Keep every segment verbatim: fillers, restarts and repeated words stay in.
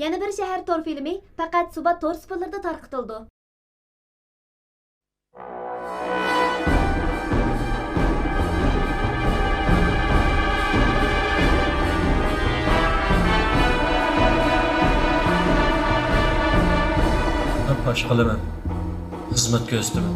يەنە بىر شەھەر تور فىلىمى پەقەت سۇبات تور سۇپىلىرىدا تارقىتىلىدۇ. پاش قىلىمەن، خىزمەت كۆرسىتىمەن.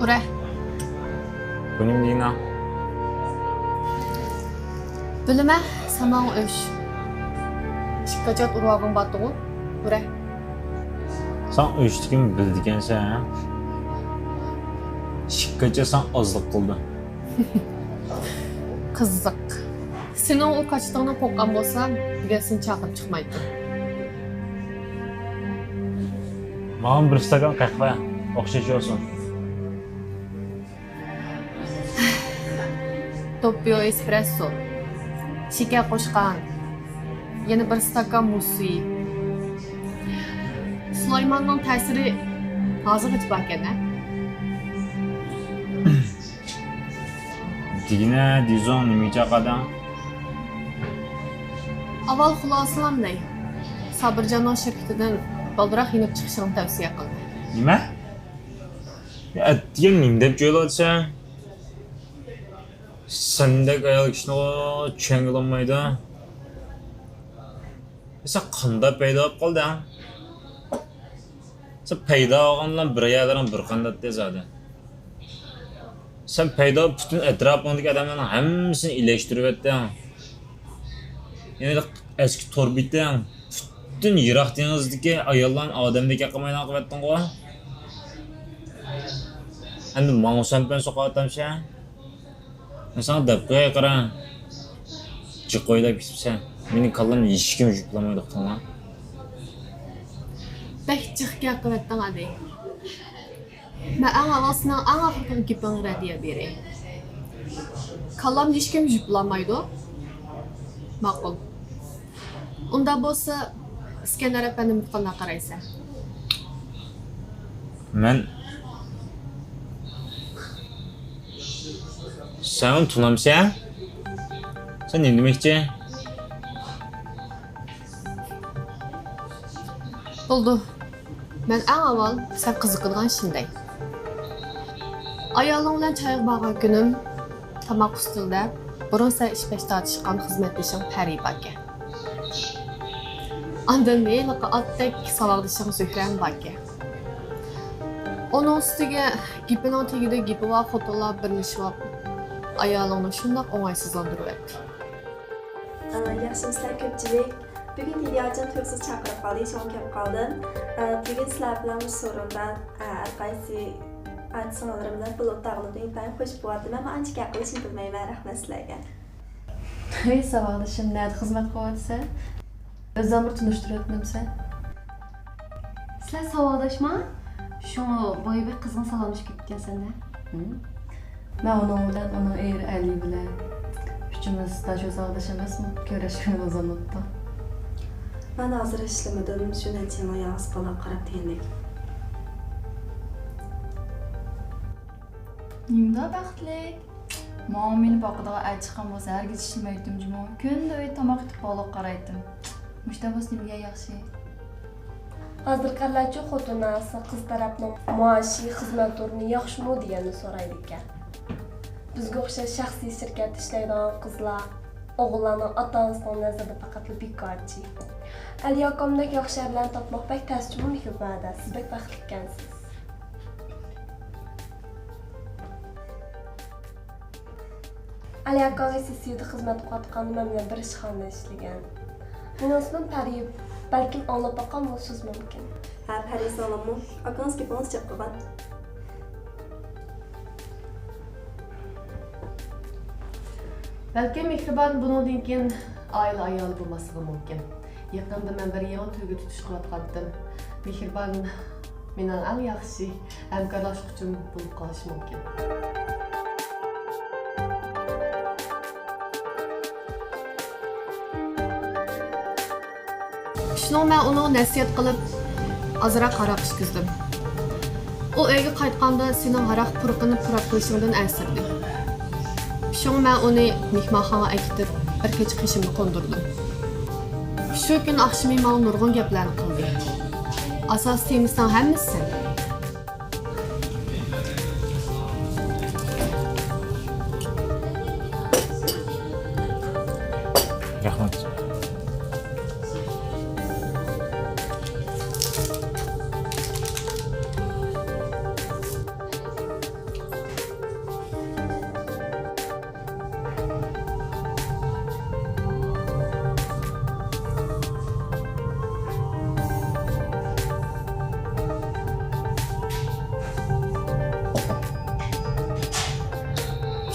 ئۇرە. بۇنىڭ دېگىنى؟ بىلىمە، ساماڭ ئۆش. ئىككى قاچات ئۇرۇۋالغىن باتىغۇ. ئۇرە. ساڭ ئۆشتىكىنى بىلىدىكەنسەن، ھە؟ ئىككى قاچات ساڭ ئازلىق قىلدى. قىزىق. سېنىڭ ئۇ كاچىتىڭنى قوققان بولسام، بۈگۈن سېنى چاقىرىپ چىقمايتتىم. ماڭا بىر ئىستاكان قەھۋە، ئوخشاش بولسۇن. دوپپيو ئېسپرېسسو، شېكەر قوشقان، يەنە بىر ئىستاكان مۇز سۈيى. سۇلايماننىڭ تەسىرى ھازىرغىچە باركەن-ھە؟ دېگىنە، دىزوڭ نېمىگە چاقىردىڭ؟ ئاۋۋال خۇلاسىلامنى، سابىرجاننىڭ شىركىتىدىن بالدۇراق يېنىپ چىقىشىڭنى تەۋسىيە قىلدى. نېمە؟ يا، ئەتىگەن نېمە دەپ جۆيلۈۋاتىسەن؟ سەندەك ئايال كىشىنىغۇ چۈشەنگىلى بولمايدۇ. سەن قانداق پەيدا بولۇپ قالدىڭ؟ سەن پەيدا بولغان بىلەن بىر يەرلىرىڭ بىر قانداق ئىدى زادى. سەن پەيدا بولۇپ پۈتۈن ئەتراپىڭدىكى ئادەملەرنىڭ ھەممىسىنى ئىلەشتۈرۈۋەتتىڭ. يەنە ئەسكى تور بېتىڭ پۈتۈن يىراق دېڭىزدىكى ئاياللارنى ئادەمدەك ياقىمايدىغان قىلىۋەتتىڭغۇ. ئەمدى ماڭا سەمپەن سوقۇۋاتامسەن؟ مەن ساڭا دەپ قوياي قارا. جىق ئويلاپ كېتىپسەن. مېنىڭ كاللامنى ھېچكىم يۇيۇپلىمايدۇ، ئۇقتۇڭلار. بەك جىق گەپ قىلىۋەتتىڭ، ئادى. مەن ئەڭ ئاۋۋال سېنىڭ ئەڭ ئاخىرقى گېپىڭگە رەددىيە بېرەي. كاللامنى ھېچكىم يۇيۇپلىمايدۇ. ماقۇل. ئۇنداق بولسا، ئىسكەندەر ئەپەندىمگە قانداق قارايسەن؟ مەن، سەن ئۇنى تونۇمسەن؟ سەن نېمە دېمەكچى؟ بولدى. مەن ئەڭ ئاۋۋال سەن قىزىقىدىغان ئىشنى دەي. ئايالىڭ بىلەن چايغا بارغان كۈنۈم، تاماق ئۈستىلىدە بۇرۇن سەن ئىش-پەش تارتىشقان خىزمەتدىشىڭ پەرى باركەن. ئاندىن ھېلىقى ئاتتەك ساۋاقدىشىڭ زۆھرەمۇ باركەن. ئۇنىڭ ئۈستىگە گېپىنىڭ تېگىدە گېپى بار خوتۇنلار بىرلىشىۋاپ، ئايالىڭنى شۇنداق ئوڭايسىزلاندۇرۇۋەتتى. ئا، ياخشىمۇسىلەر كۆپچىلىك؟ بۈگۈن دىلياجان تۇيۇقسىز چاقىرىپ قالدى، شۇڭا كەپ قالدىم. ئا، بۈگۈن سىلەر بىلەن مۇشۇ سورۇندا، ئا، ھەرقايسى ئاچا-سىڭىللىرىم بىلەن بىللە ئولتۇرغىنىمدىن ئىنتايىن خۇش بولۇۋاتىمەن. مەن ئانچە گەپ قىلىشنى بىلمەيمەن. رەھمەت سىلەرگە. ھەي، ساۋاقدىشىم، نەدە خىزمەت قىلىۋاتىسەن؟ ئۆزۈڭنى بىر تونۇشتۇرۇۋەتمەمسەن؟ سىلەر ساۋاقداشما؟ شۇڭا بايا بەك قىزغىن سالاملىشىپ كېتىپتىكەنسەن-دە. ھىم؟ مەن ئۇنىڭ بىلەن، ئۇنىڭ ئېرى ئەلى بىلەن ئۈچىمىز داش ساۋاقداش ئەمەسمۇ؟ كۆرۈشكىلى ئۇزۇن بوپتۇ. مەن ھازىر ئىشلىمىدىم، شۇ نەچچە يىلنىڭ ياغىسى بالىغا قاراپ دېگەندەك. نېمىنداق بەختلىك؟ ماڭا مېنى باقىدىغان ئەر چىققان بولسا ھەرگىز ئىشلىمەيتتىم جۇمۇ. كۈندە ئۆيدە تاماق ئېتىپ بالىغا قارايتتىم. مۇشۇنداق بولسا نېمىگە ياخشى؟ ھازىرقى يەرلەرچۇ خوتۇن ئانىسى قىز تەرەپنىڭ مائاشى، خىزمەت ئورنى ياخشىمۇ دېگەننى سورايدىكەن. بىزگە ئوخشاش شەخسىي شىركەتتە ئىشلەيدىغان قىزلار ئوغۇللارنىڭ ئاتا-ئانىسىنىڭ نەزىرىدە پەقەتلا بىكارچى. ئەلى ئاكامدەك ياخشى ئەرلەرنى تاپماق بەك تەس جۇمۇ مېھرىبان ھەدە، سىز بەك بەختلىككەنسىز. ئەلى ئاكا سىسىيۇدا خىزمەت قىلىۋاتقاندا مەن بىلەن بىر ئىشخانىدا ئىشلىگەن. مېنىڭ ئىسمىم پەرى، بەلكىم ئاڭلاپ باققان بولۇشىڭىز مۇمكىن. ھە، پەرى سالاممۇ؟ ئاكىڭىز گېپىڭىز چىققان. بەلكىم مېھرىبان بۇنىڭدىن كېيىن ئائىلە ئايالى بولماسلىقى مۇمكىن. يېقىندا مەن بىر يېڭى تۈرگە تۇتۇش قىلىۋاتقانتىم. مېھرىبان مېنىڭ ئەڭ ياخشى ھەمكارلاشقۇچىم بولۇپ قالىشى مۇمكىن. شۇنىڭ مەن ئۇنىڭغا نەسىھەت قىلىپ، ئازراق ھاراق ئىچكۈزدۈم. ئۇ ئۆيگە قايتقاندا سېنىڭ ھاراق پۇرىقىنى پۇراپ قىلىشىڭدىن ئەنسىرىدى. شۇڭا مەن ئۇنى مېھمانخانىغا ئەكېتىپ، بىر كېچە قېشىمدا قوندۇردۇم. شۇ كۈنى ئاخشىمى ماڭا نۇرغۇن گەپلەرنى قىلدى. ئاساسىي تېمىسىنىڭ ھەممىسى سەن. رەھمەت.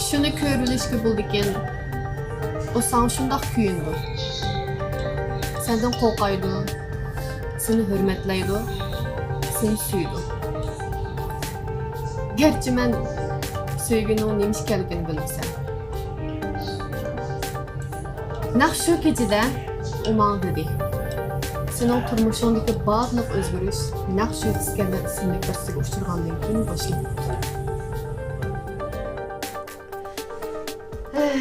شۇنى كۆرۈۋېلىشكە بولىدىكەن، ئۇ ساڭا شۇنداق كۆيۈنىدۇ، سەندىن قورقايدۇ، سېنى ھۆرمەتلەيدۇ، سېنى سۆيىدۇ. گەرچە مەن سۆيگۈنىڭ نېمە ئىكەنلىكىنى بىلمىسەم. نەق شۇ كېچىدە ئۇ ماڭا دېدى، سېنىڭ تۇرمۇشۇڭدىكى بارلىق ئۆزگىرىش نەق شۇ ئىسكەندەر ئىسىملىك بىرسىگە ئۇچرىغاندىن كېيىن باشلىنىپتۇ. ھەي،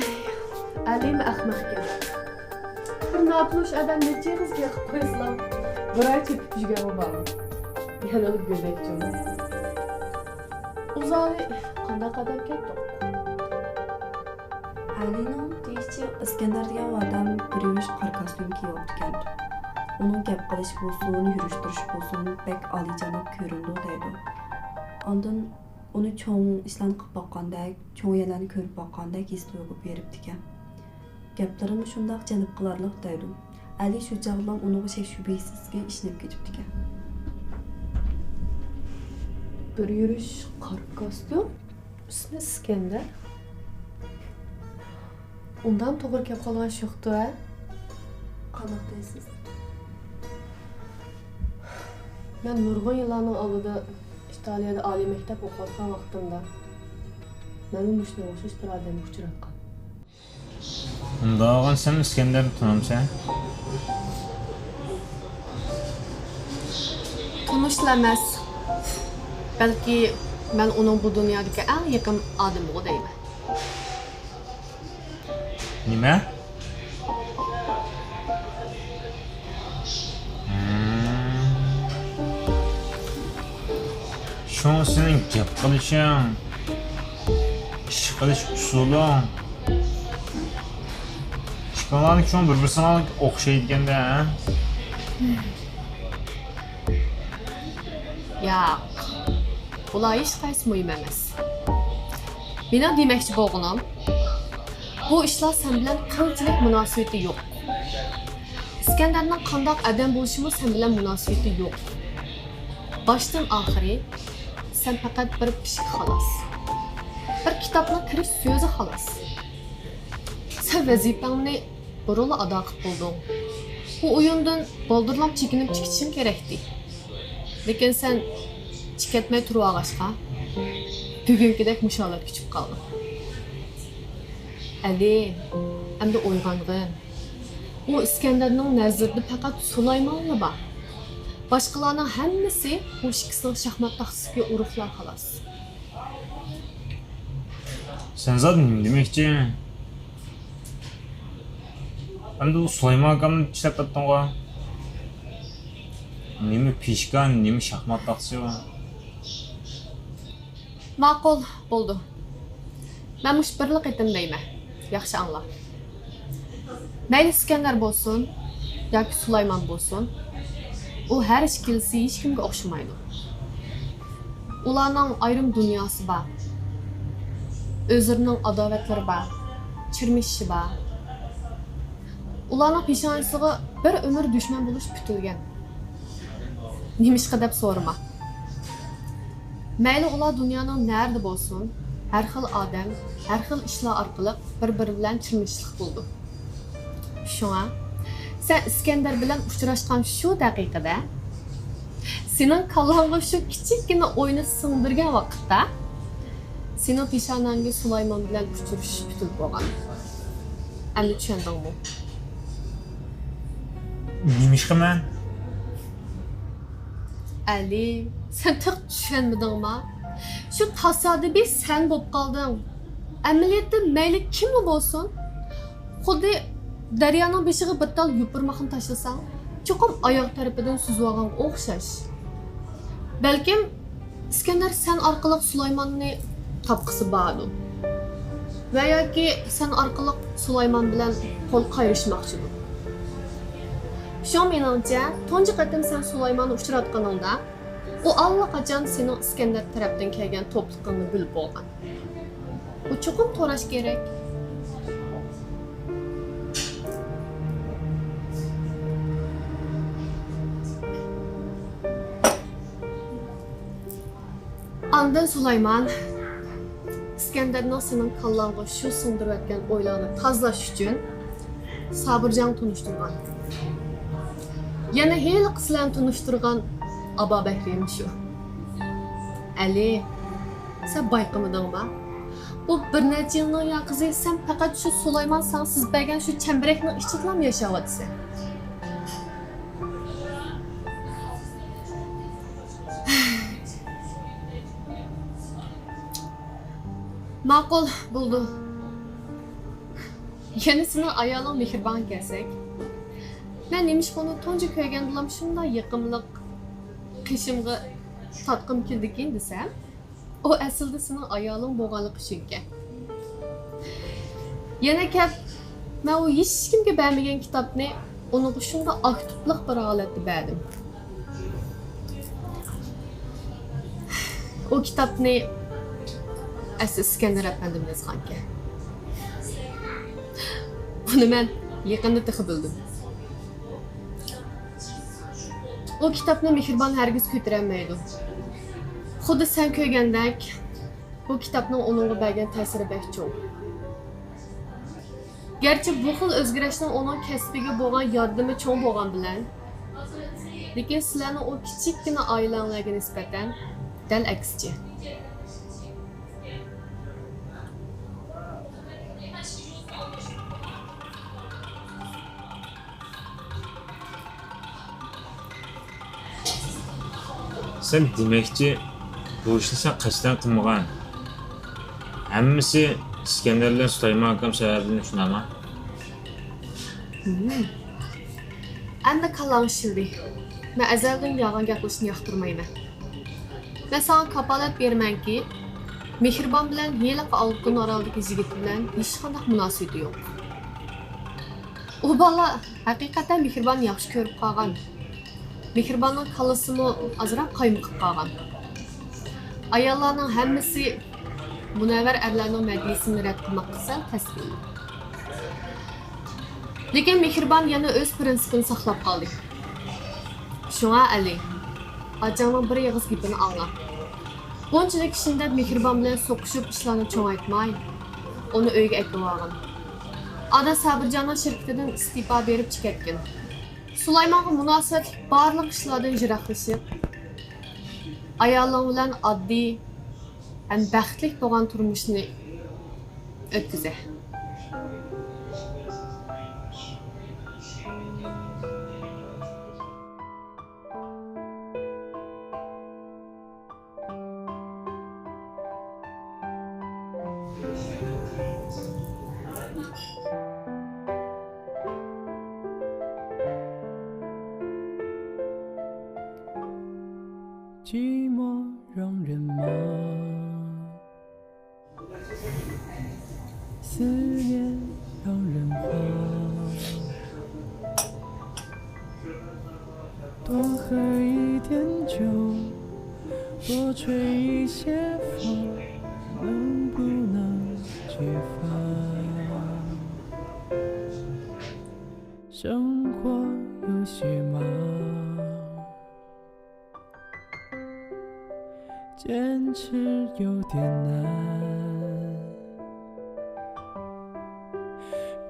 ئەلىمۇ ئەخمەقكەن. بىر ناتونۇش ئادەم نەچچە ئېغىز گەپ قىلىپ قويسىلا، بىر ئاي چېكىپ يۈرگەنمۇ بارمۇ؟ يەنىلا گۆدەك جۇمۇ. ئۇ زادى قانداق ئادەمكەن توق؟ ئەلىنىڭ دېيىشىچە، ئىسكەندەر دېگەن ئۇ ئادەم بىر يۈرۈش قارا كاستيۇم كىيىۋاپتىكەن. ئۇنىڭ گەپ قىلىشى بولسۇن، يۈرۈش تۇرۇشى بولسۇن، بەك ئالىيجاناب كۆرۈنىدۇ دەيدۇ. ئاندىن ئۇنى چوڭ ئىشلارنى قىلىپ باققاندەك، چوڭ يەرلەرنى كۆرۈپ باققاندەك ھېس تۇيغۇ بېرىپتىكەن. گەپلىرىمۇ شۇنداق جەلپ قىلارلىق دەيدۇ. ئەلى شۇ چاغدىلا ئۇنىڭغا شەك-شۈبھىسىزكى ئىشىنىپ كېتىپتىكەن. بىر يۈرۈش قارا كاستيۇم، ئىسمى ئىسكەندەر. ئۇنداق توغرا كەپ قالغان شوختۇ ھە؟ قانداق دەيسىز؟ مەن نۇرغۇن يىللارنىڭ ئالدىدا ئىتالىيەدە ئالىي مەكتەپ ئوقۇۋاتقان ۋاقتىمدا مەنمۇ مۇشۇنىڭغا ئوخشاش بىر ئادەمگە ئۇچراتقان. ئۇنداق بولغان سەن ئىسكەندەرنى تونۇمسەن؟ تونۇشلا ئەمەس. بەلكى مەن ئۇنىڭ بۇ دۇنيادىكى ئەڭ يېقىن ئادىمىغۇ دەيمەن. نېمە؟ ھىم. شۇڭا سېنىڭ گەپ قىلىشىڭ، ئىش قىلىش ئۇسۇلۇڭ، ئىككىڭلارنىڭ شۇڭا بىر-بىرسىڭلارغا ئوخشايدىكەن-دە، ھە؟ ياق، بۇلار ھېچقايسى مۇھىم ئەمەس. مېنىڭ دېمەكچى بولغىنىم، بۇ ئىشلار سەن بىلەن قىلچىلىك مۇناسىۋىتى يوق. ئىسكەندەرنىڭ قانداق ئادەم بولۇشىمۇ سەن بىلەن مۇناسىۋىتى يوق. باشتىن ئاخىرى سەن پەقەت بىر پىشكا خالاس. بىر كىتابنىڭ كىرىش سۆزى خالاس. سەن ۋەزىپەڭنى بۇرۇنلا ئادا قىلىپ بولدۇڭ. بۇ ئويۇندىن بالدۇرلا چېكىنىپ چىقىشىڭ كېرەكتى. لېكىن سەن چىقىۋەتمەي تۇرۇۋالغاچقا، بۈگۈنكىدەك مۇشۇ ھالەتكە چۈشۈپ قالدىڭ. ئەلى، ئەمدى ئويغانغىن. ئۇ ئىسكەندەرنىڭ نەزىرىدە پەقەت سۇلايمانلا بار. باشقىلارنىڭ ھەممىسى ئۇ ئىككىسىنىڭ شاھمات تاختىسىدىكى ئۇرۇقلار خالاس. سەن زادى نېمە دېمەكچى؟ ئەمدى ئۇ سۇلايمان ئاكامنى ئىشلەپ تاپتىڭغۇ؟ نېمە پىشكا، نېمە شاھمات تاختىسى ئۇ؟ ماقۇل، بولدى. مەن مۇشۇ بىرلا قېتىم دەيمەن. ياخشى ئاڭلا. مەيلى ئىسكەندەر بولسۇن، ياكى سۇلايمان بولسۇن، ئۇ ھەر ئىككىلىسى ھېچكىمگە ئوخشىمايدۇ. ئۇلارنىڭ ئايرىم دۇنياسى بار. ئۆزلىرىنىڭ ئاداۋەتلىرى بار، چىرمىشىشى بار. ئۇلارنىڭ پېشانىسىغا بىر ئۆمۈر دۈشمەن بولۇش پۈتۈلگەن. نېمىشقا دەپ سورىما. مەيلى ئۇلار دۇنيانىڭ نەرىدە بولسۇن، ھەر خىل ئادەم، ھەر خىل ئىشلار ئارقىلىق بىر-بىرى بىلەن چىرمىشىشلىق بولىدۇ. شۇڭا، سەن ئىسكەندەر بىلەن ئۇچراشقان شۇ دەقىقىدە، سېنىڭ كاللاڭغا شۇ كىچىككىنە ئوينى سىڭدۈرگەن ۋاقىتتا، سېنىڭ پېشانەڭگە سۇلايمان بىلەن ئۇچرىشىش پۈتۈلۈپ بولغان. ئەمدى چۈشەندىڭمۇ؟ نېمىشقا مەن؟ ئەلى، سەن تېخى چۈشەنمىدىڭما؟ شۇ تاسادىپىي سەن بولۇپ قالدىڭ. ئەمەلىيەتتە مەيلى كىملا بولسۇن، خۇددى دەريانىڭ بېشىغا بىر تال يوپۇرماقنى تاشلىساڭ، چوقۇم ئاياغ تەرىپىدىن سۈزۈۋالغانغا ئوخشاش. بەلكىم ئىسكەندەر سەن ئارقىلىق سۇلايماننى تاپقۇسى باردۇ ۋە ياكى سەن ئارقىلىق سۇلايمان بىلەن قول قايرىشماقچىدۇ. شۇڭا مېنىڭچە، تۇنجى قېتىم سەن سۇلايماننى ئۇچراتقىنىڭدا، ئۇ ئاللىقاچان سېنىڭ ئىسكەندەر تەرەپتىن كەلگەن توپلۇقۇڭنى بىلىپ بولغان. ئۇ چوقۇم توراش كېرەك. ئاندىن سۇلايمان ئىسكەندەرنىڭ سېنىڭ كاللاڭغا شۇ سىڭدۈرۈۋەتكەن ئويلارنى تازىلاش ئۈچۈن سابىرجانغا تونۇشتۇرغان. يەنە ھېلىقى سىلەرنى تونۇشتۇرغان ئابابەكرىمۇ شۇ. ئەلى، سەن بايقىمىدىڭما؟ بۇ بىر نەچچە يىلنىڭ ياقىسى سەن پەقەت شۇ سۇلايمان ساڭا سىزىپ بەرگەن شۇ چەمبىرەكنىڭ ئىچىدىلا ياشاۋاتىسەن. ماقۇل، بولدى. يەنە سېنىڭ ئايالىڭ مېھرىبانغا كەلسەك. مەن نېمىشقا ئۇنى تۇنجى كۆرگەندىلا شۇنداق يېقىملىق، قېشىمغا تارتقۇم كېلىدىكىن دېسەم، ئۇ ئەسلىدە سېنىڭ ئايالىڭ بولغانلىقى ئۈچۈنكەن. يەنە كەپ، مەن ئۇ ھېچكىمگە بەرمىگەن كىتابنى ئۇنىڭغا شۇنداق ئاكتىپلىق بىر ھالەتتە بەردىم. ئۇ كىتابنى ئەسلى ئىسكەندەر ئەپەندىم يازغانىكەن. بۇنى مەن يېقىندا تېخى بىلدىم. ئۇ كىتابنى مېھرىبان ھەرگىز كۆتۈرەلمەيدۇ. خۇددى سەن كۆرگەندەك، بۇ كىتابنىڭ ئۇنىڭغا بەرگەن تەسىرى بەك چوڭ. گەرچە بۇ خىل ئۆزگىرىشنىڭ ئۇنىڭ كەسپىگە بولغان ياردىمى چوڭ بولغان بىلەن، لېكىن سىلەرنىڭ ئۇ كىچىككىنە ئائىلەڭلارگە نىسبەتەن دەل ئەكسىچە. سەن دېمەكچى، بۇ ئىشنى سەن قەستەن قىلمىغان. ھەممىسى ئىسكەندەر بىلەن سۇلايمان ئاكام سەۋەبىدىن، شۇنداقمۇ؟ ھىم. ئەمدى كاللاڭ ئىشلىدى. مەن ئەزەلدىن يالغان گەپلىشىشنى ياقتۇرمايمەن. مەن ساڭا كاپالەت بېرىمەنكى، مېھرىبان بىلەن ھېلىقى ئالتۇن ئارالدىكى يىگىت بىلەن ھېچقانداق مۇناسىۋىتى يوق. ئۇ بالا ھەقىقەتەن مېھرىباننى ياخشى كۆرۈپ قالغان. مېھرىباننىڭ كاللىسىمۇ ئازراق قايمۇقۇپ قالغان. ئاياللارنىڭ ھەممىسى مۇنەۋۋەر ئەرلەرنىڭ مەدھىيىسىنى رەت قىلماققا سەل تەس كېلىدۇ. لېكىن مېھرىبان يەنە ئۆز پىرىنسىپىنى ساقلاپ قالدى. شۇڭا ئەلى، ئاچاڭنىڭ بىر ئېغىز گېپىنى ئاڭلا. بۇنچىلىك ئىشنى دەپ مېھرىبان بىلەن سوقۇشۇپ ئىشلارنى چوڭايتماي، ئۇنى ئۆيگە ئەكىرىۋالغىن. ئانا سابىرجاننىڭ شىركىتىدىن ئىستېپا بېرىپ چىقىۋەتكىن. سۇلايمانغا مۇناسىۋەتلىك بارلىق ئىشلاردىن يىراقلىشىپ، ئايالىڭ بىلەن ئاددىي ھەم بەختلىك بولغان تۇرمۇشنى ئۆتكۈزە. 寂寞让人忙，思念让人慌。生活有些忙，坚持有点难。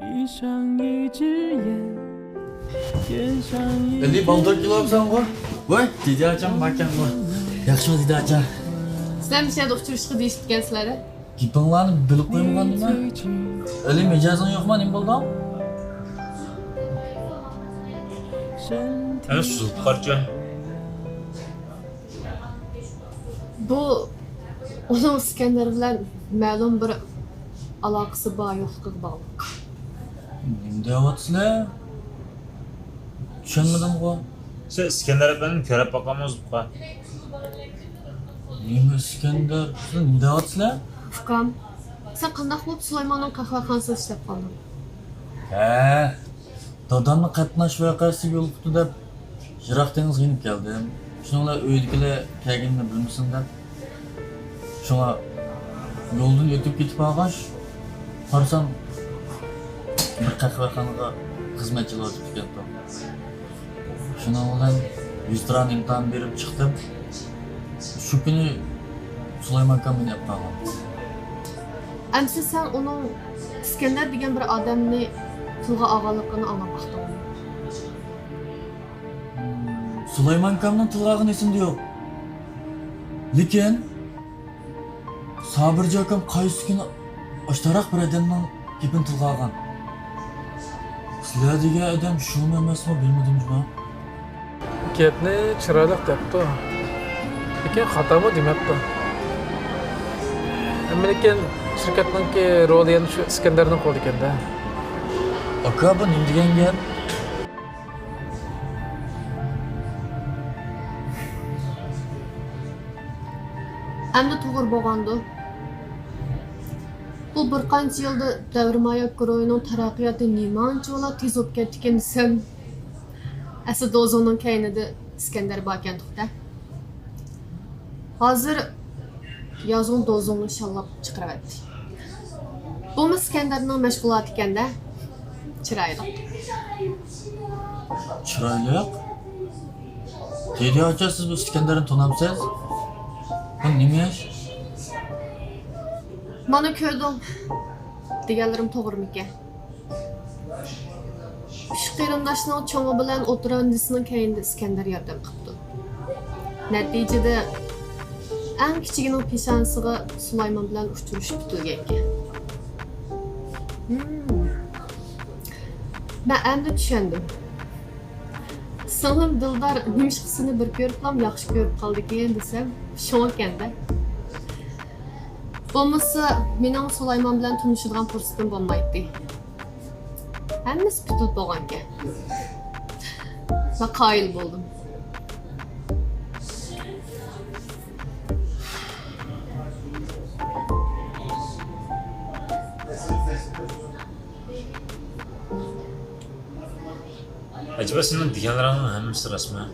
闭上一只眼，闭上一只眼。ئەلى بالدۇر كېلىۋاپسەنغۇ؟ ۋاي، دىدە ئاچام ماكانغۇ. ياخشىمۇ دىدە ئاچا؟ سىلەر مۇشۇ يەردە ئۇچرىشىشقا دېيىشىپتىكەنسىلەر-دە. گېپىڭلارنى بىلىپ قويمىغاندىمەن. ئەلى مىجەزىڭ يوقما، نېمە بولدۇڭ؟ ئەنە سۈزۈلۈپ قارچۇ. بۇ ئۇنىڭ ئىسكەندەر بىلەن مەلۇم بىر ئالاقىسى بار يوقلۇقىغا باغلىق. نېمە دەۋاتىسىلەر؟ چۈشەنمىدىمغۇ. سىز ئىسكەندەر ئەپەندىنى كۆرۈپ باقامسىز ئۇكا؟ نېمە ئىسكەندەر؟ سىز نېمە دەۋاتىسىلەر؟ ئۇكام، سەن قانداق بولۇپ سۇلايماننىڭ قەھۋەخانىسىدا ئىشلەپ قالدىڭ؟ ھە، دادامنى قاتناش ۋەقەسى يولۇقۇپتۇ دەپ يىراق دېڭىزغا يېنىپ كەلدىم. شۇنىڭ بىلەن ئۆيدىكىلەر كەلگىنىنى بىلمىسۇن دەپ. شۇڭا يولدىن ئۆتۈپ كېتىپ قالغاچ، قارىسام، بىر قەھۋەخانىغا خىزمەتچىلىك ئېتىپتىكەنتۇق. شۇنىڭ بىلەن ۋېتېران ئىمتىھان بېرىپ چىقتىم. شۇ كۈنى سۇلايمان ئاكام مېنى ئېلىپ قالغان. ئەمسە سەن ئۇنىڭ ئىسكەندەر دېگەن بىر ئادەمنى تىلغا ئالغانلىقىنى ئاڭلاپ باقتىڭمۇ؟ سۇلايمان ئاكامنىڭ تىلغا ئالغىنى ئېسىمدە يوق. لېكىن سابىرجان ئاكام قايسى كۈنى ئاشتاراق بىر ئادەمنىڭ گېپىنى تىلغا ئالغان. سىلەر دېگەن ئادەم شۇمۇ ئەمەسمۇ، بىلمىدىم جۇما. گەپنى چىرايلىق دەپتۇ. لېكىن خاتامۇ دېمەپتۇ. ئەمما لېكىن شىركەتنىڭكى رولى يەنە شۇ ئىسكەندەرنىڭ قولىدا ئىكەن-دە. ئاكا، بۇ نېمە دېگەن گەپ؟ ئەمدى توغرا بولغاندۇ؟ بۇ بىر قانچە يىلدا دەۋرىمايا گۇرۇھىنىڭ تەرەققىياتى نېمانچىۋالا تېز بولۇپ كەتتىكىن دېسەم، ئەسلى دوزۇڭنىڭ كەينىدە ئىسكەندەر باركەنتۇق-دە. ھازىر يازغۇن دوزۇڭنى شاللاپ چىقىرىۋەتتى. بۇمۇ ئىسكەندەرنىڭ مەشغۇلاتى ئىكەن-دە. چىرايلىق. چىرايلىق؟ دىدە ئاچا، سىز بۇ ئىسكەندەرنى تونامسىز؟ بۇ نېمە ئىش؟ مانا كۆردۈڭ. دېگەنلىرىم توغرىمىكەن؟ ئۈچ قېرىنداشنىڭ چوڭى بىلەن ئوتتۇرا ئىنىسىنىڭ كەينىدە ئىسكەندەر ياردەم قىپتۇ. نەتىجىدە، ئەڭ كىچىكىنىڭ پېشانىسىغا سۇلايمان بىلەن ئۇچرىشىپ پۈتۈلگەنىكەن. ھىم. مەن ئەمدى چۈشەندىم. سىڭلىم دىلدار نېمىشقا سېنى بىر كۆرۈپلام ياخشى كۆرۈپ قالدىكىن دېسەم، شۇڭىكەن-دە. بولمىسا، مېنىڭ سۇلايمان بىلەن تونۇشىدىغان پۇرسىتىم بولمايتتى. ھەممىسى پۈتۈلۈپ بولغانىكەن. مەن قايىل بولدۇم. ئەجەبا، سېنىڭ دېگەنلىرىڭنىڭ ھەممىسى راستمۇ؟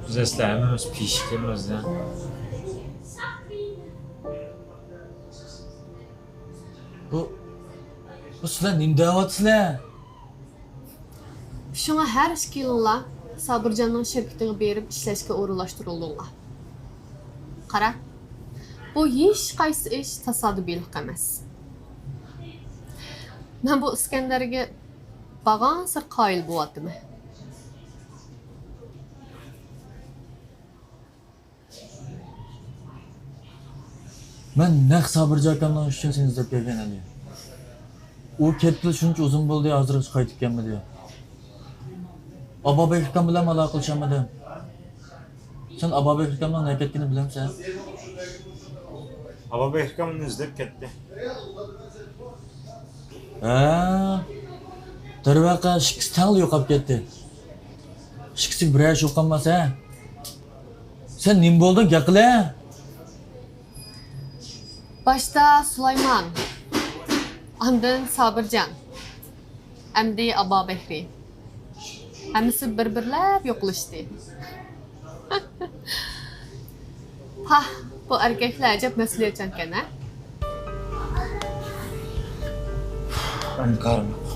بىز ئەسلى ھەممىمىز پىشىكلىرىمىز-دە. بۇ، بۇ سىلەر نېمە دەۋاتىسىلەر؟ شۇڭا ھەر ئىككىيلىڭلار سابىرجاننىڭ شىركىتىگە بېرىپ ئىشلەشكە ئورۇنلاشتۇرۇلدۇڭلار. قارا، بۇ ھېچقايسى ئىش تاسادىپىيلىق ئەمەس. مەن بۇ ئىسكەندەرگە بارغانسېرى قايىل بولۇۋاتىمەن. مەن نەق سابىرجان ئاكامنىڭ ئىشى ئۈچۈن سېنى ئىزدەپ كەلگەن ئەلى. ئۇ كەتكىلى شۇنچە ئۇزۇن بولدى، ھازىرغىچە قايتىپ كەلمىدى. ئابابەك ئاكام بىلەنمۇ ئالاقىلىشالمىدىم. سەن ئابابەك ئاكامنىڭ نەگە كەتكىنىنى بىلەمسەن؟ ئابابەك ئاكام ئۇنى ئىزدەپ كەتتى. ھە، دەرۋەقە، ئىككىسى تەڭلا يوقاپ كەتتى. ئىككىسىگە بىرەر ئىش يوقالماس، ھە؟ سەن نېمە بولدۇڭ، گەپ قىلە؟ باشتا سۇلايمان، ئاندىن سابىرجان، ئەمدى ئابابەكرى. ھەممىسى بىر-بىرلەپ يوقىلىشتى. پاھ، بۇ ئەركەكلەر ئەجەب مەسئۇلىيەتچانكەن ھە. مەن كارىم يوق.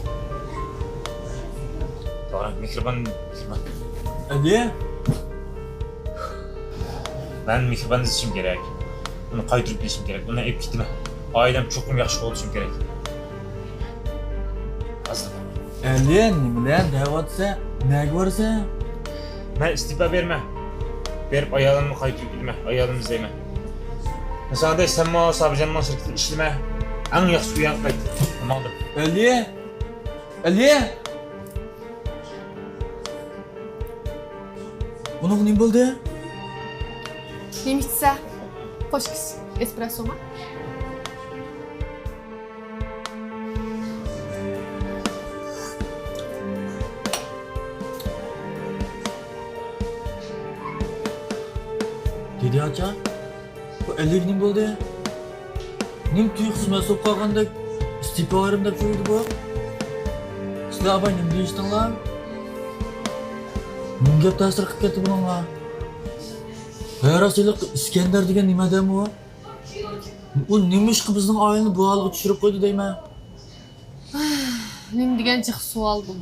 توغرا، مېھرىبان، مېھرىبان. ئەلى؟ مەن مېھرىبان ئىزدىشىم كېرەك. ئۇنى قايتۇرۇپ ئېلىشىم كېرەك. ئۇنى ئېلىپ كېتىمەن. ئائىلەم چوقۇم ياخشى قوغدىشىم كېرەك. ئەلى، نېمىلەر دەۋاتىسەن؟ نەگە بارىسەن؟ مەن ئىستېپا بېرىمەن. بېرىپ ئايالىمنى قايتۇرۇپ كېلىمەن. ئايالىمنى ئىزدەيمەن. مىسالدەك، سەنمۇ سابىرجاننىڭ شىركىتىدە ئىشلىمە. ئەڭ ياخشى ئۇياققا قايت. ماڭدىم. ئەلى! ئەلى! بۇنىڭغا نېمە بولدى؟ نېمە ئىچسە؟ خوش ئىچ. ئېسپرېسسوما؟ دىدى ئاچا، بۇ ئەلىگە نېمە بولدى؟ نېمە تۇيۇقسىز مەست بولۇپ قالغاندەك، ئىستېپا بېرىمەن دەپ يۈرىدۇ بۇ. سىلەر ئاپاي نېمە دېيىشتىڭلار؟ نېمە گەپ تەسىر قىلىپ كەتتى بۇنىڭغا؟ ھە راست، ھېلىقى ئىسكەندەر دېگەن نېمە ئادەم ئۇ؟ ئۇ نېمىشقا بىزنىڭ ئائىلىنى بۇ ھالغا چۈشۈرۈپ قويدى دەيمەن. نېمە دېگەن جىق سوئال بۇ.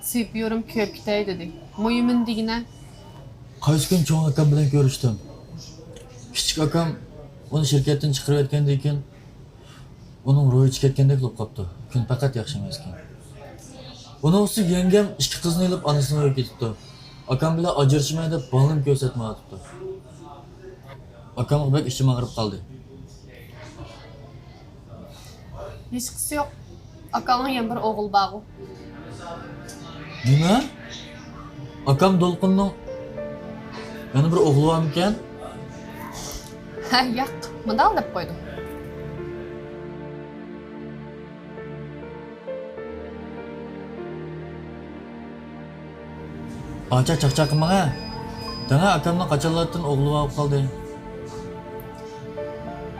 سېپىيورۇم كۆرۈپ كېتەي دېدى. مۇھىمىنى دېگىنە. قايسى كۈنى چوڭ ئاكام بىلەن كۆرۈشتۈم. كىچىك ئاكام ئۇنى شىركەتتىن چىقىرىۋەتكەندىن كېيىن، ئۇنىڭ روھى چىقىپ كەتكەندەك بولۇپ قاپتۇ. كۈن پەقەت ياخشى ئەمەسكەن. ئۇنىڭ ئۈستىگە يەڭگەم ئىككى قىزىنى ئېلىپ ئانىسىنىڭ ئۆيىگە كېتىپتۇ. ئاكام بىلەن ئاجرىشىمەن دەپ بالىنىمۇ كۆرسەتمەيۋاتىپتۇ. ئاكامغا بەك ئىچىم ئاغرىپ قالدى. ھېچقىسى يوق. ئاكاڭنىڭ يەنە بىر ئوغلى بارغۇ. نېمە؟ ئاكام دولقۇننىڭ يەنە بىر ئوغلى بارمىكەن؟ ھە، ياق، مۇنداق دەپ قويدۇم. ئاچا، چاقچاق قىلماڭ ھە. دەڭە، ئاكامنىڭ قاچانلاردىن ئوغلى بولۇپ قالدى.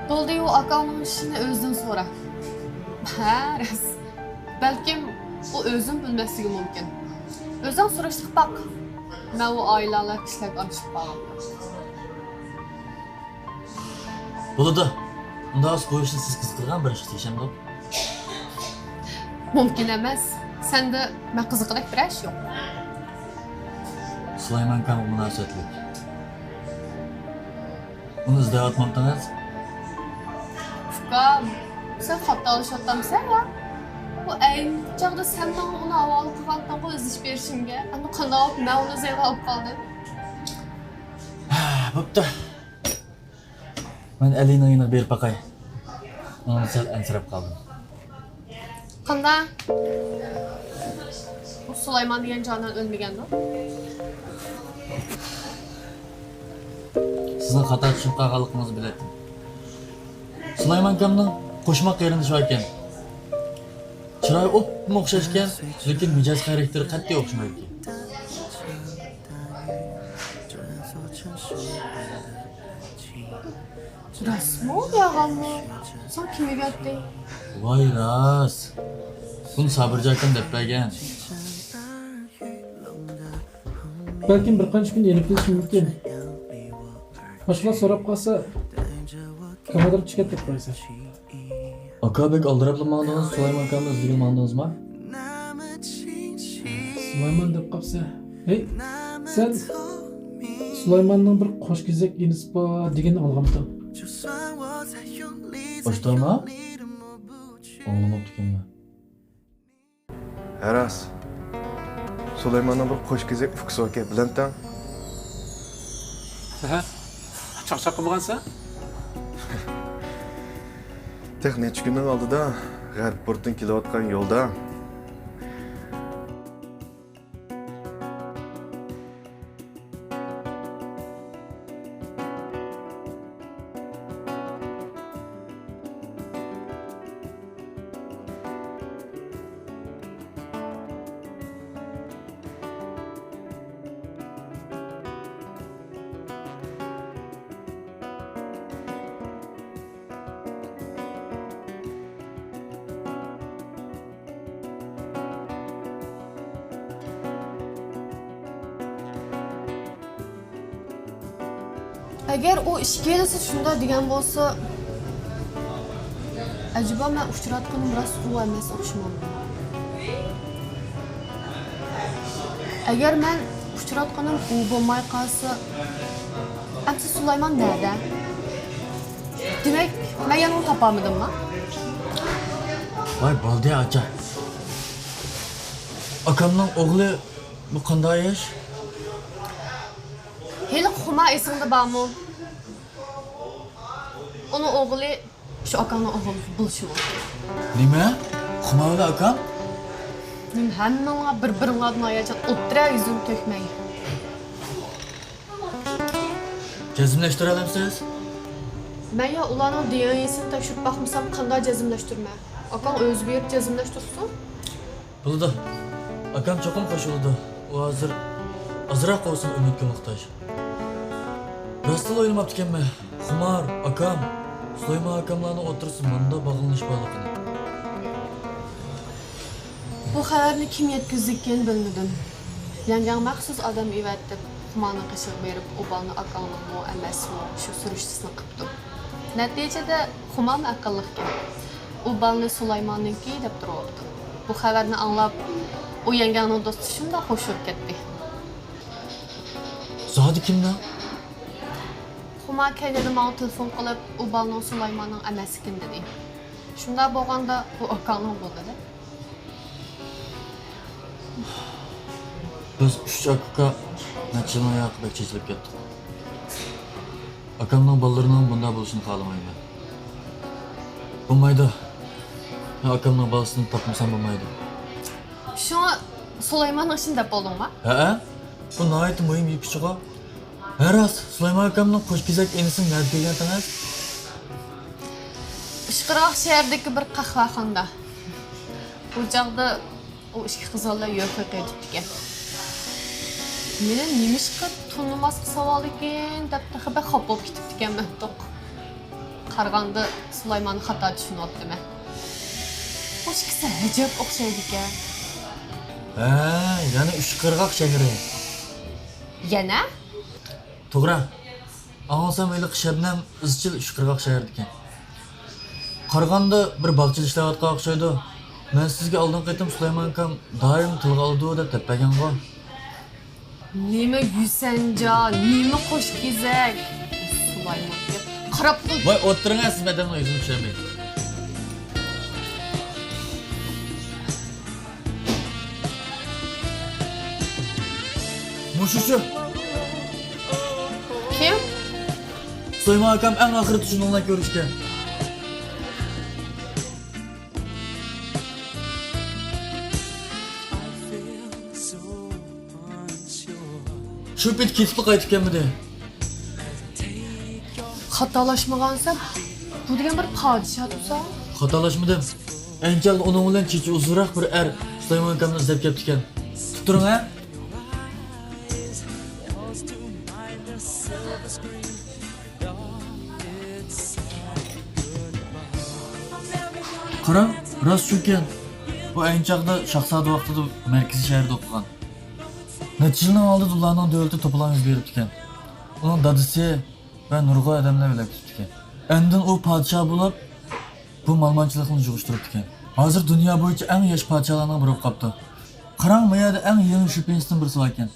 بولدى، ئۇ ئاكاڭنىڭ ئىشىنى ئۆزىدىن سورا. ھە راست. بەلكىم ئۇ ئۆزىمۇ بىلمەسلىكى مۇمكىن. ئۆزۈڭ سوراشلىق باق. مەن ئۇ ئائىلە ئالاھىدە كىشىلەرگە ئاچىقىپ قالغان. بولىدۇ. ئۇنداق بولسا بۇ ئىشنى سىز قىزىقىدىغان بىر ئىشقا تېگىشەمدۇ؟ مۇمكىن ئەمەس. سەندە مەن قىزىقىدەك بىرەر ئىش يوق. سۇلايمان ئاكامغا مۇناسىۋەتلىك. ئۇنى ئىزدەۋاتمامتىڭىز؟ ئۇكام، سەن خاتالىشىۋاتامسەن يا؟ بۇ ئەينى چاغدا سەن ماڭا ئۇنى ھاۋالە قىلغانتىڭغۇ ئىزدىشىپ بېرىشىمگە. ئەمدى قانداق مەن ئۇنى ئىزدەيدىغان بولۇپ قالدىم؟ ھە، بوپتۇ. مەن ئەلىنىڭ يېنىغا بېرىپ باقاي. مانا سەل ئەنسىرەپ قالدىم. قانداق؟ ئۇ سۇلايمان دېگەن جانان ئۆلمىگەندۇ؟ سىزنىڭ خاتا چۈشىنىپ قالغانلىقىڭىزنى بىلەتتىم. سۇلايمان ئاكامنىڭ قوشما قېرىندىشى باركەن. چىرايى ئوپمۇ ئوخشاشكەن، لېكىن مىجەز خاراكتېرى قەتئىي ئوخشىمايدىكەن. راستمۇ، يالغانمۇ؟ ساڭا كىم ئۆگەتتى؟ ۋاي راست. بۇنى سابىرجان ئاكام دەپ بەرگەن. بەلكىم بىر قانچە كۈن ئېنىقلىشى مۇمكىن. باشقىلار سوراپ قالسا، كامادىر چىقىپ كېتىپ قالىسەن. ئاكا، بەك ئالدىراپلا ماڭدىڭىز، سۇلايمان ئاكامنى ئىزدىگىلى ماڭدىڭىزما؟ سۇلايمان دەپ قاپسەن. ھەي، سەن سۇلايماننىڭ بىر قوشكېزەك ئىنىسى بار دېگەننى ئاڭلىغانمىدىڭ؟ ئاشتاما؟ ئاڭلىماپتىكەنمەن. ھە راست. سۇلايماننىڭ بىر قوشكېزەك ئۇكىسى باركەن، بىلەمتىڭ؟ ھە؟ چاقچاق قىلمىغانسەن؟ تېخى نەچچە كۈننىڭ ئالدىدا غەرب پورتىدىن كېلىۋاتقان يولدا. ئەگەر ئۇ ئىككىلىسى شۇنداق دېگەن بولسا، ئەجەبا مەن ئۇچراتقىنىم راست ئۇ ئەمەس ئوخشىمامدۇ؟ ئەگەر مەن ئۇچراتقىنىم ئۇ بولماي قالسا، ئەمسە سۇلايمان نەدە؟ دېمەك، مەن يەنە ئۇنى تاپالمىدىمما؟ ۋاي بالدى ئاچا. ئاكامنىڭ ئوغلى بۇ قانداق ياش؟ ھېلىقى خۇما ئېسىڭدە بارمۇ؟ ئۇنىڭ ئوغلى شۇ ئاكاڭنىڭ ئوغلى بولۇشى مۇمكىن. نېمە؟ خۇما بىلەن ئاكام؟ نېمە، ھەممىڭلار بىر-بىرىڭلاردىن ھاياجان ئولتۇرە يۈزۈمنى تۆكمەي. جەزملەشتۈرەلەمسىز؟ مەن يا ئۇلارنىڭ دى ئېن ئېسىنى تەكشۈرۈپ باقمىسام قانداق جەزملەشتۈرىمەن؟ ئاكاڭ ئۆزى بېرىپ جەزملەشتۈرسۇن. بولىدۇ. ئاكام چوقۇم قوشۇلىدۇ. ئۇ ھازىر ئازراق بولسىمۇ ئۈمىدكە موھتاج. راستلا ئويلىماپتىكەنمەن. خۇمار، ئاكام، سۇلايمان ئاكاملارنىڭ ئوتتۇرىسىدا مۇنداق باغلىنىش بارلىقىنى. بۇ خەۋەرنى كىم يەتكۈزدىكىن بىلمىدىم. يەڭگەڭ مەخسۇس ئادەم ئەۋەتىپ، خۇمانىڭ قېشىغا بېرىپ، ئۇ بالىنى ئاكاڭنىڭمۇ ئەمەسمۇ شۇ سۈرۈشتىسىنى قىپتۇ. نەتىجىدە خۇمام ئەقىللىقكەن. ئۇ بالىنى سۇلايماننىڭكى دەپ تۇرۇۋاپتۇ. بۇ خەۋەرنى ئاڭلاپ، ئۇ يەڭگەڭنىڭ دوستى شۇنداق خۇش بولۇپ كەتتى. زادى كىمنىڭ؟ خۇما كەينىدىن ماڭا تېلېفون قىلىپ، ئۇ بالىنىڭ سۇلايماننىڭ ئەمەسلىكىنى دېدى. شۇنداق بولغاندا، ئۇ ئاكاڭنىڭ بولدى-دە. بىز ئۈچ ئاكا-ئۇكا نەچچە يىلنىڭ ياقى بەك چېچىلىپ كەتتۇق. ئاكامنىڭ بالىلىرىنىڭ بۇنداق بولۇشىنى خالىمايمەن. بولمايدۇ. مەن ئاكامنىڭ بالىسىنى تاپمىسام بولمايدۇ. شۇڭا سۇلايماننىڭ ئىشىنى دەپ بولدۇڭما؟ ھەئە. بۇ ناھايىتى مۇھىم يىپ ئۇچىغۇ. ھە راست، سۇلايمان ئاكامنىڭ قوش كېزەك ئىنىسىنى نەدە كۆرگەنتىڭىز؟ ئىشقىرغاق شەھەردىكى بىر قەھۋەخانىدا. ئۇ چاغدا ئۇ ئىككى قىز بالىلار يۆخېي قېتىپتىكەن. مېنى نېمىشقا تونۇماسقا سالىدىكىن دەپ تېخى بەك خاپا بولۇپ كېتىپتىكەنمەن توق. قارىغاندا سۇلايماننى خاتا چۈشىنىۋاپتىمەن. ئۇ ئىككىسى ئەجەب ئوخشايدىكەن. ھە، يەنە ئۈچ قىرغاق شەھىرى. يەنە؟ توغرا. ئاڭلىسام ھېلىقى شەبنەم ئىزچىل ئۈچ قىرغاق شەھىرىدىكەن. قارىغاندا بىر باغچىدا ئىشلەۋاتقان ئوخشايدۇ. مەن سىزگە ئالدىنقى قېتىم سۇلايمان ئاكام دائىم تىلغا ئالىدۇ دەپ دەپ بەرگەنغۇ. نېمە گۈسەنجان، نېمە قوش كېزەك. سۇلايمان دەپ قاراپ تۇر. ۋاي ئولتۇرۇڭ، سىز ئادەمنىڭ يۈزىنى چۈشەنمەيدۇ. مۇشۇ شۇ. كىم؟ سۇلايمان ئاكام ئەڭ ئاخىرىدا شۇنىڭ بىلەن كۆرۈشكەن. شۇ پېتى كېتىپلا قايتىپ كەلمىدى. خاتالاشمىغانسەن، بۇ دېگەن بىر پادىشاھ تۇرسا. خاتالاشمىدىم. ئەنچە ئۇنىڭ بىلەن چېچى ئۇزۇنراق بىر ئەر سۇلايمان ئاكامنى ئىزدەپ كەپتىكەن. تۇتۇپ تۇرۇڭ ھە. قاراڭ، راست شۇكەن. بۇ ئەينى چاغدا شاھزادە ۋاقتىدا مەركىزىي شەھەردە ئوقۇغان. نەچچە يىلنىڭ ئالدىدا ئۇلارنىڭ دۆلىتىدە توپىلاڭ يۈز بېرىپتىكەن. ئۇنىڭ دادىسى ۋە نۇرغۇن ئادەملەر ئۆلۈپ كېتىپتىكەن. ئاندىن ئۇ پادىشاھ بولۇپ، بۇ مالىمانچىلىقنى يىغىشتۇرۇپتىكەن. ھازىر دۇنيا بويىچە ئەڭ ياش پادىشاھلارنىڭ بىرى بولۇپ قاپتۇ. قاراڭ، ما يەردە ئەڭ يېڭى شىپىنىستىن بىرسى باركەن.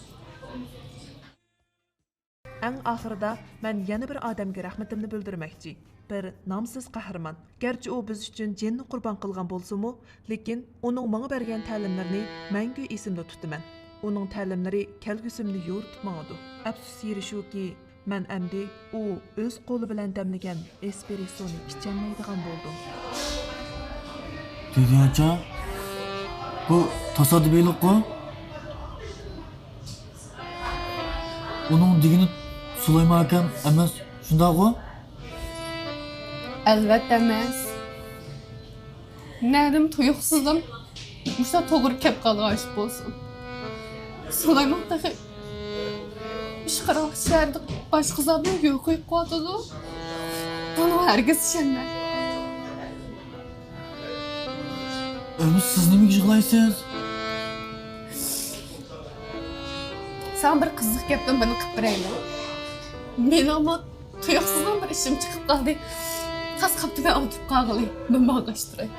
ئەڭ ئاخىرىدا مەن يەنە بىر ئادەمگە رەھمىتىمنى بىلدۈرمەكچى. بىر نامسىز قەھرىمان. گەرچە ئۇ بىز ئۈچۈن جېنىنى قۇربان قىلغان بولسىمۇ، لېكىن ئۇنىڭ ماڭا بەرگەن تەلىملىرىنى مەڭگۈ ئېسىمدە تۇتىمەن. ئۇنىڭ تەلىملىرى كەلگۈسۈمنى يورۇتۇپ ماڭىدۇ. ئەپسۇس يېرى شۇكى، مەن ئەمدى ئۇ ئۆز قولى بىلەن دەملىگەن ئېسپرېسسونى ئىچەلمەيدىغان بولدۇم. دېدى ئاچا، بۇ تاسادىپىيلىققۇ؟ ئۇنىڭ دېگىنى سۇلايمان ئاكام ئەمەس، شۇنداقغۇ؟ ئەلۋەتتە ئەمەس. نەدىم تۇيۇقسىزدىن مۇشۇنداق توغرا كەپ قالغان ئىش بولسۇن. سۇلايمان تېخى ئىشقىراق شەھەردە باشقا زادنى يوق قويۇپ قويۇۋاتىدۇ. بۇنىڭغا ھەرگىز ئىشەنمە. ئەمىسە سىز نېمىگە يىغلايسىز؟ ساڭا بىر قىزىق گەپتىن بىرنى قىلىپ بېرەيلى. مېنىڭمۇ تۇيۇقسىزلا بىر ئىشىم چىقىپ قالدى. تاس قاپتىمەن ئولتۇرۇپ قالغىلى. مەن ماڭغاچتۇراي.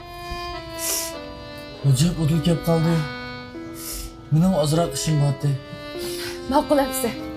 ھۆججەپ ئۇدۇل كەپ قالدى. مېنىڭ ئازراق ئىشىم بارتى. ماقۇل ئەمسە.